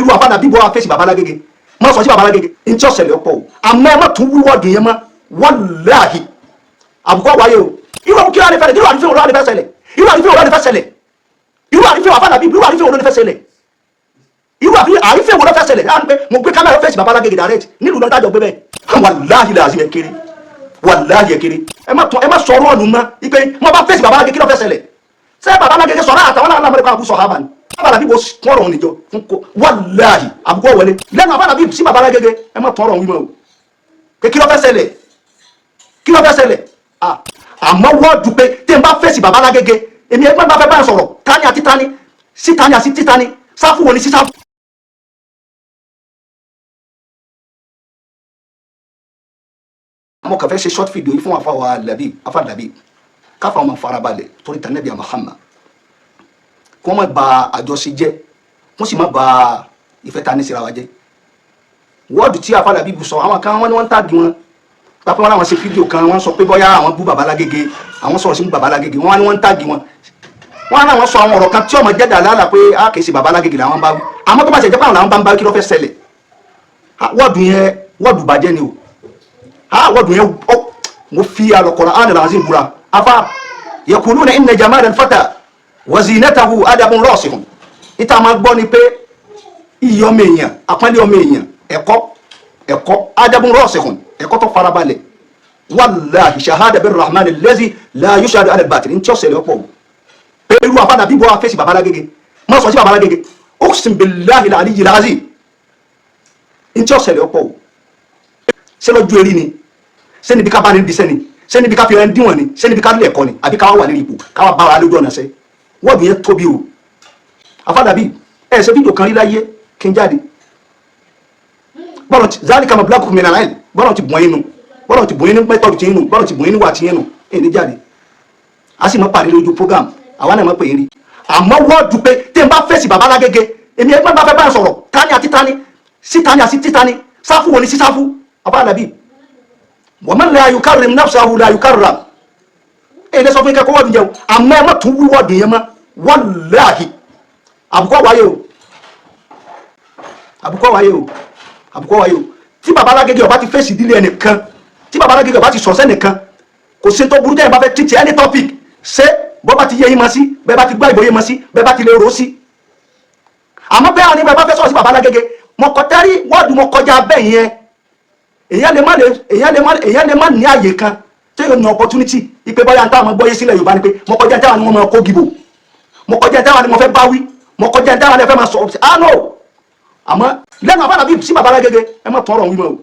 Irú àfàdà bíbọ́ afẹ́sì babalágége má sọ sí babalágége ní tí ọ̀sẹ̀lẹ̀ ọ̀pọ̀ o. Àmọ́ ẹ má tún wíwọ́ọ̀dù yẹn mọ́, wàláhì àbùkù wáyé o. Irú àbùkù kí wàá ní fẹ́ irú àrífín òun ní fẹ́ ṣẹlẹ̀, irú àrífín òun ní fẹ́ ṣẹlẹ̀, irú àrífín àfàdà bíbọ́, irú àrífín òun ní fẹ́ ṣẹlẹ̀, irú àrífín òun ní fẹ́ ṣẹlẹ̀. Láti pé mo gbé kámẹ́rà fèsì babalágége direct nílùú lọ́dájọ́ gbé bẹ́ẹ̀, wàláhì làásì ẹ kéré, wàláhì ẹ kéré. Ẹ má tún ẹ má sọ̀rọ̀ ọ̀nù mọ́ ipe mo bá fèsì babalágége, kí ló fẹ́ ṣẹlẹ̀? Ṣé babalágége sọ̀rọ̀ àtàwọn alámọ̀lẹ́kọ̀ àbúsọ̀ sọ̀hábà ni babalábí bó tọrọ òun níjọ fún kó wàláhì àbùkù wọlé lẹ́nu babalábí sí babalágége. Ẹ má tọrọ òun wímọ o, pé kí ló fẹ́ ṣẹlẹ̀, kí ló fẹ́ ṣẹlẹ̀? Àmọ́ wọ́ọ̀dù pé tí n bá fèsì babalágége, èmi ẹgbẹ́ bá fẹ́ bá sọ̀rọ̀, tani àti tani, sí tani àti títani, sáfù wo ni sí sáfù. Mo kàn fẹ́ ṣe short video yìí fún àfàwà Labib, àfà Labib, káfà ọmọ farabalẹ̀ torí tànàbíà Muhammad, kí wọ́n má ba àjọṣe jẹ́, wọ́n sì má ba ìfẹ́ ta ní síra wa jẹ́. Wọ́ọ̀dù tí àfà Labib sọ, àwọn kan wọ́n ní wọ́n ń tàgì wọn pápẹ́ wọn làwọn ṣe fídíò kan, wọ́n sọ pé bóyá àwọn bú babalágége, àwọn sọ̀rọ̀ sí babalágége, wọ́n ní wọ́n ń tàgì wọn, wọ́n á láwọn sọ àwọn ọ̀rọ̀ kan tí ọmọ jẹ́dà lálà pé a kì í ṣe babalágége làwọn bá wí. Àmọ́ tó bá ṣe jẹ́ pé àwọn làwọn bá ń bá wí, kí ló fẹ́ ṣẹlẹ̀? Wọ́ọ̀dù yẹn wọ́ọ̀dù bàjẹ́ ni o. Wọ́ọ̀dù yẹn mo fi Al-Qur'an al-Azim búra. Afa yaquluna inna jamal al-fata wa zinatahu adabun rasihun. Níta máa gbọ́ ni pé iyì ọmọ èèyàn, àpọ́nlé ọmọ èèyàn, ẹ̀kọ́ ẹ̀kọ́, adabun rasihun, ẹ̀kọ́ tó farabalẹ̀. Wàláhi shahada bir rahman allazi la yushhadu ala al-batil. Ní tí ọ̀sẹ̀ lọ́pọ̀ o, pé irú àfàdà bíbọ́ afẹ́sì babalágége má sọ sí babalágége, uqsim billahi al-aliyyil azim. Ní tí ọ̀sẹ̀ lọ́pọ̀ o, ṣé lọ́jọ́ eré ni? Ṣé níbi ká bá ní disẹ́ ni? Ṣé níbi ká fi ẹni díwọ̀n ni? Ṣé níbi ká lè ẹ̀kọ́ ni? Àbí ká wà lórí ipò ká wà bá wa lójú ọ̀nà ṣẹ́? Wọ́ọ̀dù yẹn tóbi o. Àfàdà bíi ẹ̀ ṣe fídíò kan rí láyé kí n jáde bọ́lọ̀ ti zalika mablagukum minal ilm, bọ́lọ̀ ti bùn yín nu, bọ́lọ̀ ti bùn yín ní mẹ́tọ̀dù tí yín nu, bọ́lọ̀ ti bùn yín ní wà tí yín nu, èyí ní jáde a sì mọ́ pàdé lójú program, àwa náà mọ́ pè é rí. Àmọ́ wọ́ọ̀dù pé tí n bá fèsì babalágége, èmi ẹgbẹ́ bá fẹ́ bá sọ̀rọ̀, tani àti tani, sí tani àti títani, sáfù wo ni sí sáfù? Àfàdàbí wa man la yukarrim nafsahu la yukarram. Èyí lè sọ fún kẹ́kọ̀ọ́ wọ́ọ̀dù jẹun. Àmọ́ ẹ má tún wí wọ́ọ̀dù yẹn mọ́, wàláhì àbùkù wáyé o, àbùkù wáyé o, àbùkù wáyé o. Tí babalágége ọba ti fèsì ìdílé ẹnìkan, tí babalágége ọba ti sọ̀sẹ́ nìkan, kò sí tó burú tẹ́yìn bá fẹ́ títí any topic. Ṣé bọ́ bá ti yé yín mọ́ sí bẹ́ẹ̀, bá ti gbá ìbò yé mọ́ sí bẹ́ẹ̀, bá ti lè rò ó sí. Àmọ́ bẹ́ẹ̀ ni bẹ́ẹ̀ bá fẹ́ sọ̀rọ̀ sí babalágége, mo kọ tẹ́rí wọ́ọ̀dù mo kọjá bẹ́ẹ̀ yẹn. Èèyàn lè má ní àyè kan tí yóò ní opportunity ipe bọ́yá táwọn ọmọ gbọ́yé sílẹ̀ Yorùbá ni pé mo kọjá táwọn ni wọ́n máa kó gìbò, mo kọjá táwọn ni mo fẹ́ báwí, mo kọjá táwọn ni ẹ fẹ́ máa sọ̀rọ̀ sí. Ah no, àmọ́ lẹ́nu àbára bíi sí babalágége, ẹ má tọrọ wímọ o,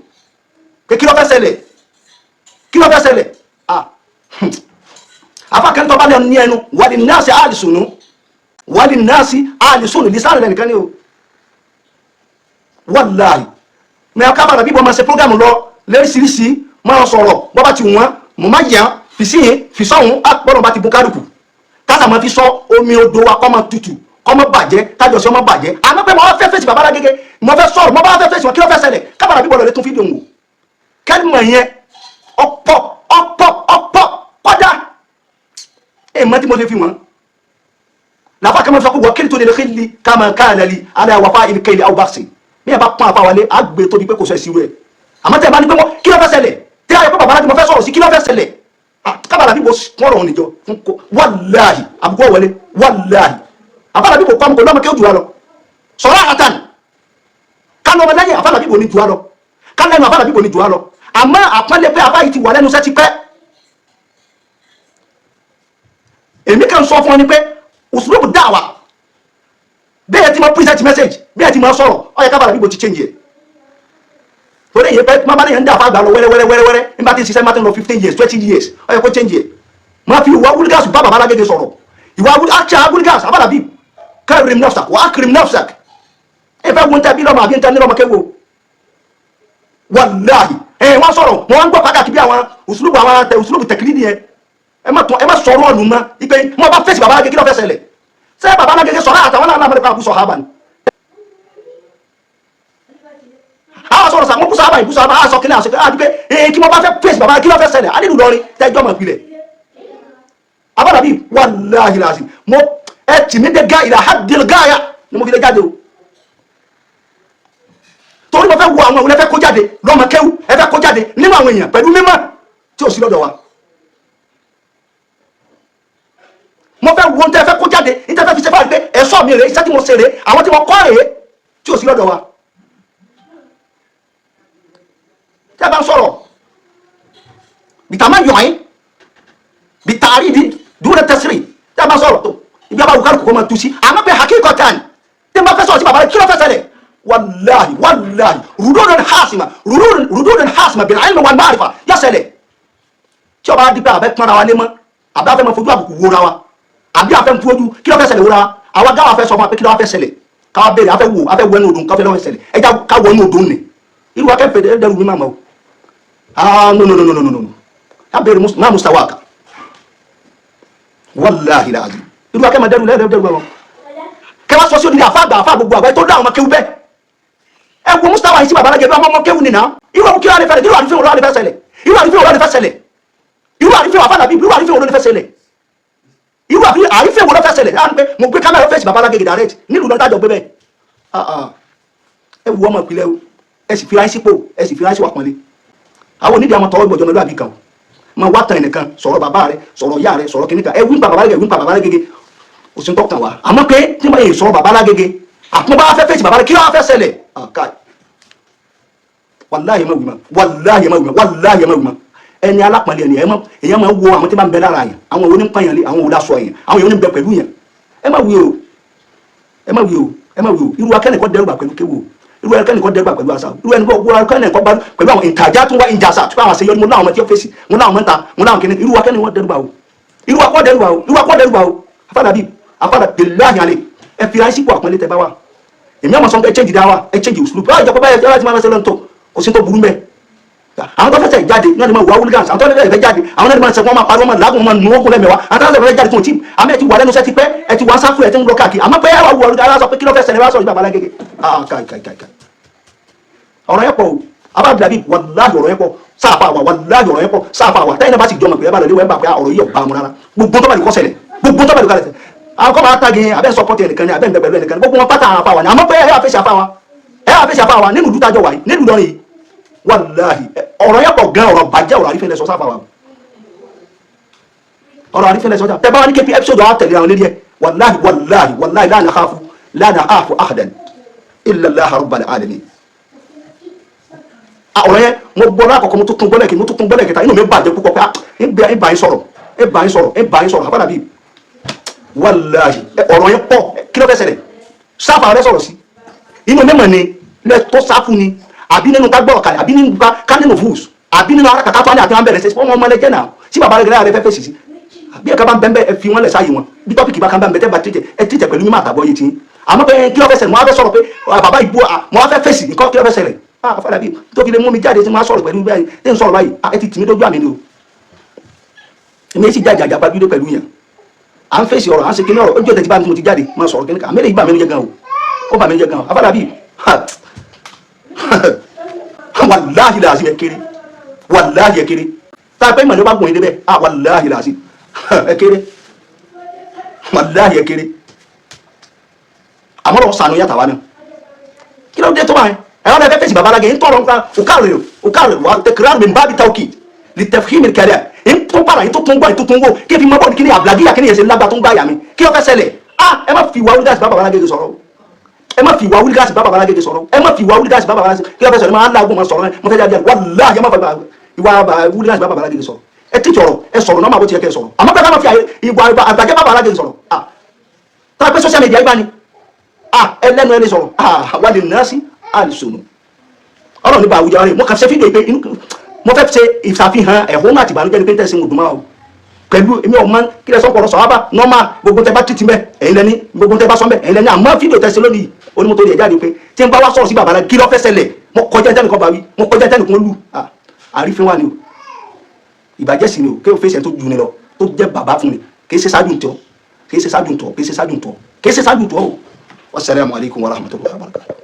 pé kí ló fẹ́ ṣẹlẹ̀, kí ló fẹ́ ṣẹlẹ̀? Ah, afákẹ́ńtọ́ bá lẹ́nu ní ẹnu wàlí nọ́ọ̀sì àlìsùnù, wàlí nọ́ọ̀sì àlìsùnù lisanu lẹ́nìkan ni o. Wàláhì mẹ kábàrà bíbọ máa ṣe program lọ lóríṣiríṣi, máa sọ̀rọ̀ bọ́ bá ti wọ́n mo má yàn fìsíyìn fìsọ́hún àpọ̀lọ̀ bá ti bùn kálukú kásà máa fi sọ omi odò wa kọ́ máa tutù, kọ́ máa bàjẹ́, kájọ sí ọmọ bàjẹ́. Àmọ́ pé mo wá fẹ́ fèsì babalágége, mo fẹ́ sọ̀rọ̀, mo bá fẹ́ fèsì wọn, kí ló fẹ́ ṣẹlẹ̀? Kábàrà bíbọ̀ lọ́lẹ́ tún fídíò wò kẹ́lìmọ̀ yẹn ọ̀pọ̀ ọ̀pọ̀ ọ̀pọ̀ kọjá èèmọ̀ tí mo lè fi wọ́n làfà kẹ́mọ́ sọ pé wọ́n kí tó lè lè ká máa ká àlẹ́ alẹ́ àwàfà ìlú àwùbáṣe bí ẹ bá pọ́n àfa wálé àgbè tóbi pé kò sọ èsì rẹ̀. Àmọ́ tẹ́ ẹ bá ní pé wọ́n kí ló fẹ́ ṣẹlẹ̀, tí a yẹ pé bàbá láti mo fẹ́ sọ̀rọ̀ sí, kí ló fẹ́ ṣẹlẹ̀? Kábàlà bí mo kọ́rọ̀ òun níjọ fún kó wàláhì àbùkù wọlé. Wàláhì àbálà bí mo kọ́ ọmọ lọ́mọ kí ó jù wá lọ sọ̀rọ̀ àtàn kánú ọmọ lẹ́yìn àbálà bí mo ní jù wá lọ kánú ẹnu àbálà bí mo ní jù wá lọ. Àmọ́ àpọ́nlé pé àbá yìí ti wà lẹ́nu iṣẹ́ ti pẹ́, èmi kàn sọ fún ọ ni pé usulubu dáwà bẹ́ẹ̀ ti máa present message, bẹ́ẹ̀ ti máa sọ̀rọ̀, ó yẹ kábàlà bíbo ti change ẹ̀ torí èyí pẹ́ má bá lèyàn ń dà fàgbà lọ wẹ́rẹ́ wẹ́rẹ́ wẹ́rẹ́ nígbà tí ń ṣiṣẹ́, má ti ń lọ 15 years, 20 years, ó yẹ kó change ẹ̀. Má fi ìwà wúlígàsì bá bàbá alágége sọ̀rọ̀, ìwà àṣà wúlígàsì àbálà bíi kẹrìm nafsak wà á kìrìm nafsak. Ẹ fẹ́ wọn tẹ bí lọ́mọ àbí ń tẹ ní lọ́mọ kéwo. Wàláhì ẹ wọ́n sọ̀rọ̀, wọ́n ń gbọ́ pàtàkì bí àwọn usulubu, àwọn usulubu tẹkílì yẹn. Ẹ má sọ̀rọ̀ ọ̀nù mọ́ ipe mo bá fèsì bàbá alágége, kí ló fẹ́ ṣẹlẹ̀? Ṣé bàbá alágége sọ̀rọ̀ àtàwọn alámọ̀lẹ́kọ̀ àbúsọ̀ hábà ni? Àwọn sọ̀rọ̀ sàmú búsọ̀ hábà ìbúsọ̀ hábà àṣọ kílẹ̀ àṣọ kílẹ̀ àdúgbò ee kí mo bá fẹ́ fèsì bàbá, kí ló fẹ́ ṣẹlẹ̀? Alílù lọrin tẹ́jọ́ mọ̀ ìpìlẹ̀ abára bíi wàláhì làásì mo ẹ tì mí dé gá ìlà hadil gáyà ni mo fi lè jáde o. wo àwọn òun ẹ fẹ́ kó jáde lọ́mọ kéwú, ẹ fẹ́ kó jáde nínú àwọn èèyàn pẹ̀lú mímọ́ tí ò sí lọ́dọ̀ wa. Mo fẹ́ wo tẹ́ fẹ́ kó jáde ní tẹ́ fẹ́ fi ṣe fáwọn pé ẹ̀ṣọ́ mi rèé, iṣẹ́ tí mo ṣe rèé, àwọn tí mo kọ́ rèé tí ò sí lọ́dọ̀ wa. Tẹ́ bá ń sọ̀rọ̀ bìtà máa yọ̀ yín bìtà àrídìí dúró tẹ́sírì, tẹ́ bá ń sọ̀rọ̀ tó ibi abáwò kálukú kó máa tu sí. Àmọ́ pé hakíkọ̀tàn tí n bá fẹ́ sọ̀rọ̀ sí bàbá rẹ̀, kí ló fẹ́ ṣẹlẹ̀? Wàláhi wàláhi, rúdúdún hásìmà, rúdúdún hásìmà bil ilmi wal ma'rifa yọ ṣẹlẹ̀. Tí ọba dípẹ́ àbẹ́ pọ́nra wa lé mọ́, àbí afẹ́ máa fojú àbùkù wóra wa, àbí afẹ́ ń fojú kí ló fẹ́ ṣẹlẹ̀ wóra wa, àwa gáwa fẹ́ sọ fún wa pé kí ló fẹ́ ṣẹlẹ̀, káwa béèrè, afẹ́ wò, afẹ́ wọ ẹnu odò, káfẹ́ lọ́wọ́ ṣẹlẹ̀, ẹja ká wọ ẹnu odò nì irú akẹ́fẹ́ dẹ́rù mi máa mọ̀ o. Ah, no, no, no, no, no, no, no, a béèrè má mustawaka, wàláhi làzim, irú akẹ́ máa dẹ́rù lẹ́rù dẹ́rù wọn kẹwàá sọ sí odidi àfa àgbà àfa gbogbo àgbáyé tó dá àwọn ọmọ kéwú bẹ́ẹ̀. Ẹ wo mustawa yìí sí bàbá alájẹ bí ọmọ kéwú nìyà. Irú ọmọ kéwú alẹ́ fẹ́ irú àrífín òun alẹ́ fẹ́ ṣẹlẹ̀, irú àrífín òun alẹ́ fẹ́ ṣẹlẹ̀, irú àrífín àfa nàbí, irú àrífín òun alẹ́ fẹ́ ṣẹlẹ̀, irú àrífín òun alẹ́ fẹ́ ṣẹlẹ̀. Láti pé mo gbé kámẹ́rà fèsì bàbá alágége direct nílùú lọ́dọ̀ àjọ gbé bẹ́ẹ̀. Ẹ wo ọmọ ìpìlẹ̀ o, ẹ sì fira sípò, ẹ sì fira sí wà pọ́nlé. Àwọn onídìí àwọn tọwọ́ gbọ̀jọ́ mẹ́lú àbí kan o máa wá tan ẹnìkan sọ̀rọ̀ bàbá rẹ, sọ̀rọ̀ ìyá rẹ, sọ̀rọ̀ kìnìkan. Ẹ wí pa bàbá rẹ, wí pa bàbá rẹ gègé, kò sí ń tọ́kàn wá. Àmọ́ pé tí wọ́n yẹ sọ̀rọ̀ bàbá alágége, àtúnbá fẹ́ fèsì bàbá rẹ, kí ló wá fẹ́ ṣẹlẹ̀? Wàláhì má wí mọ́, wàláhì má wí mọ́, wàláhì má wí mọ́. Ẹni alápọ̀nlé ẹni èèyàn máa wo àwọn tí bá ń bẹ lára yẹn, àwọn òní ń pààyàn lé, àwọn òní aṣọ yẹn, àwọn òní ń bẹ pẹ̀lú yẹn. Ẹ má wí o, ẹ má wí o, ẹ má wí o. Irú akẹ́nìkan dẹ́rùbà pẹ̀lú kéwò, irú akẹ́nìkan dẹ́rùbà pẹ̀lú àṣà, irú akẹ́nìkan bá pẹ̀lú àwọn ìtajà tó wá ìjàsà tó àwọn àṣeyọrí. Mo láwọn ọmọ tí ó fèsì, mo láwọn mọ́ta, mo láwọn kìnnì. Irú akẹ́nìkan dẹ́rùbà o, irú akọ́ dẹ́rùbà o, irú akọ́ dẹ́rùbà o. Afárá bíi afárá billahi alẹ́, ẹ fi ayé sípò àpọ́nlé tẹ bá wa. Èmi ọmọ sọ pé ẹ change dáwà, ẹ change òṣùlù báyìí, ìjọba báyìí ẹ láti máa ṣe lọ́ntọ̀, kò sí tó burú mẹ́. Àwọn tó fẹsẹ̀ jáde náà ni máa wà hooligans, àwọn tó fẹsẹ̀ jáde àwọn náà ni máa ṣe, wọ́n máa pariwo, máa làágùn, máa nù ókun lẹ́mẹ̀wá. Àwọn tó fẹsẹ̀ jáde tó ti àmì ẹ̀ ti wà lẹ́nu iṣẹ́ ti pẹ́, ẹ ti wà sáfù, ẹ ti ń lọ káàkiri. Àmọ́ pé ẹ wà wù ọ̀rọ̀ sọ pé kí ló fẹ́ ṣẹlẹ̀ wá sọ̀rọ̀ ìgbà balágége. Ah, káì káì káì káì, ọ̀rọ̀ yẹn pọ̀ o. Abáàbílàbí wàláhì ọ̀rọ̀ yẹn pọ̀ sáàfà wà, wàláhì ọ̀rọ̀ yẹn pọ̀ sáàfà wà. Tẹ́yìn náà bá sì jọmọ̀ pé ẹ bá lọ léwọ́, ẹ bá pé ọ̀rọ̀ yìí ò bá mu rárá. Gbogbo tó bá lè kọ́ ṣẹlẹ̀, gbogbo tó bá lè kọ́ ṣẹlẹ̀, àwọn kọ́ máa tagi abẹ́ sọpọ́tì ẹnìkan ni, abẹ́ ń bẹ pẹ̀lú ẹnìkan ni, gbogbo wọn pátá àwọn afáwa ni. Àmọ́ pé ẹ wà fèsì afáwa, ẹ wà fèsì afáwa nínú ìlú tájọ wà yìí, nílùú Ìlọrin yìí, wàláhì ọ̀rọ̀ yẹn pọ̀ gan. Ọ̀rọ̀ bàjẹ́, ọ̀rọ̀ àrífẹ́ lẹ́sọ̀ sáfà wa, ọ̀rọ̀ àrífẹ́ lẹ́sọ̀ sáfà. Tẹ́ bá wà ní képi episode àwọn tẹ̀lé àwọn lérí ẹ̀. Wàláhì wàláhì wàláhì, la nakhafu la nakhafu ahadan illa Allaha rabbal alamin. Ọ̀rọ̀ yẹn mo gbọ́ lákọ̀ọ́kọ́, mo tún tún gbọ́ lẹ́ẹ̀kejì, mo tún tún gbọ́ lẹ́ẹ̀kẹta, inú mi bàjẹ́ púpọ̀ pé ń bá yín sọ̀rọ̀, ń bá yín sọ̀rọ̀, ń bá yín sọ̀rọ̀. Àbádàbí wàláhì ọ̀rọ̀ yẹn pọ̀. Kí ló fẹ́ ṣẹlẹ̀ sáfà rẹ sọ̀rọ̀ sí inú mímọ̀ ni lẹ́tọ́ sáfù ni, àbí nínú ká gbọ́rọ̀ kalẹ̀, àbí nínú ká nínú fúùs, àbí nínú ara kàkà tó ní àti wọn bẹ̀rẹ̀ ṣe wọn ọmọ ẹlẹ́jẹ̀ náà sí bàbá rẹ̀ rẹ̀ fẹ́ fèsì sí. Bí ẹ̀ka bá ń bẹ́ẹ̀ fi wọ́n lẹ̀ sáyé wọn, bí tọ́pìkì bá kan bá ń bẹ tẹ́ bá tìjẹ̀, ẹ tìjẹ̀ pẹ̀lú mímọ̀ àtàbọ̀ yìí tí. Àmọ́ pé kí ló fẹ́ ṣẹlẹ̀, mo wá fẹ́ sọ̀rọ̀ pé bàbá ìbú, mo wá fẹ́ fèsì nǹkan, kí ló fẹ́ ṣẹlẹ̀? Àfàlà bíi tó fi lè mú mi jáde tí mo wá sọ̀rọ̀ pẹ̀lú báyìí, tí n sọ̀rọ̀ báyìí, ẹ ti tì mí dójú àmì ni o. Èmi sì jáde àjàgbá dúdú pẹ̀lú yẹn, à ń fèsì ọ̀rọ̀, à ń ṣe kíní ọ̀rọ̀ ojú ọ̀tẹ̀ tí bá mi ti jáde máa sọ̀rọ̀ kíní kan. Àmì lè bà mí jẹ́ gan o, ó bà mí jẹ́ gan o. Àfàlà bíi wàláhì làásì ẹ kéré, wàláhì ẹ kéré. Tá a pẹ́ ìmọ̀ ní ó bá gùn yín débẹ̀, ah wàláhì làásì ẹ kéré, wàláhì ẹ kéré. Àmọ́ lọ́wọ́ sànú yàtà wa náà, kí ló dé tó báyìí? Ẹ wọ́n fẹ́ fèsì babaláge ń tọrọ nǹkan òkàrè òkàrè wà tẹkìrán min bábi tawkid li tafhim al-kalam ń tún para ń tún tún gbọ́ ń tún tún wò kí n fi mọ́ bọ́ọ̀lù kí ni àbùlàgíyà kí ni ẹ̀sẹ̀ lágbà tó ń gbà yà mí. Kí ló fẹ́ ṣẹlẹ̀? Ah, ẹ má fi ìwà wúlígàsì bá babaláge sọ̀rọ̀, ẹ má fi ìwà wúlígàsì bá babaláge sọ̀rọ̀, ẹ má fi ìwà wúlígàsì bá babaláge. Kí ló fẹ́ sọ̀rọ̀? Ẹ máa ń lágùn máa sọ̀rọ̀, mo fẹ́ jáde. Wàláhì ẹ má fi ìwà wúlígàsì bá babaláge sọ̀rọ̀. Ẹ tí sọ̀rọ̀, ẹ sọ̀rọ̀ náà má bó ti yẹ kẹ́ sọ̀rọ̀. Àmọ́ pé ká má fi ìwà àgbàjẹ́ bá babaláge sọ̀rọ̀. Ah, tá a pé social media ibà ni, ah ẹ lẹ́nu ẹ lè sọ̀rọ̀. Ah, wà lè nà sí àlùsọ̀nù ọlọ́run nípa àwùjọ rẹ̀. Mo kàn ṣe fídíò pé mo fẹ́ ṣe ìṣàfihàn ẹ̀hónú àti ìbànújẹ́ ní pé tẹ̀sí òdùnmá o pẹ̀lú èmi ọ̀ma kí lẹ sọ́kọ̀rọ̀ sọ̀rọ̀ bá nọ́mà gbogbo tẹ bá títí mẹ́ ẹ̀yin lẹ́ni, gbogbo tẹ bá sọ mẹ́ ẹ̀yin lẹ́ni. Àmọ́ fídíò tẹ̀sí lónìí onímọ̀tò rẹ̀ jáde pé tí n bá wá sọ̀rọ̀ sí bàbá rẹ̀, kí ló fẹ́ ṣẹlẹ̀? Mo kọjá ẹja nìkan bá wí, mo kọjá ẹja nìkan lù. Àrífín wà ní o, ìbàjẹ́ sì ni o. Kí o fèsì ẹ̀ tó ju ni lọ tó jẹ́ bàbá fún mi, kì í ṣe ṣáájú ntọ́, kì í ṣe ṣáájú ntọ́, kì í ṣe ṣáájú ntọ́, kì í ṣe ṣáájú ntọ́ o. Wassalamu alaikum warahmatullahi wabarakatuh.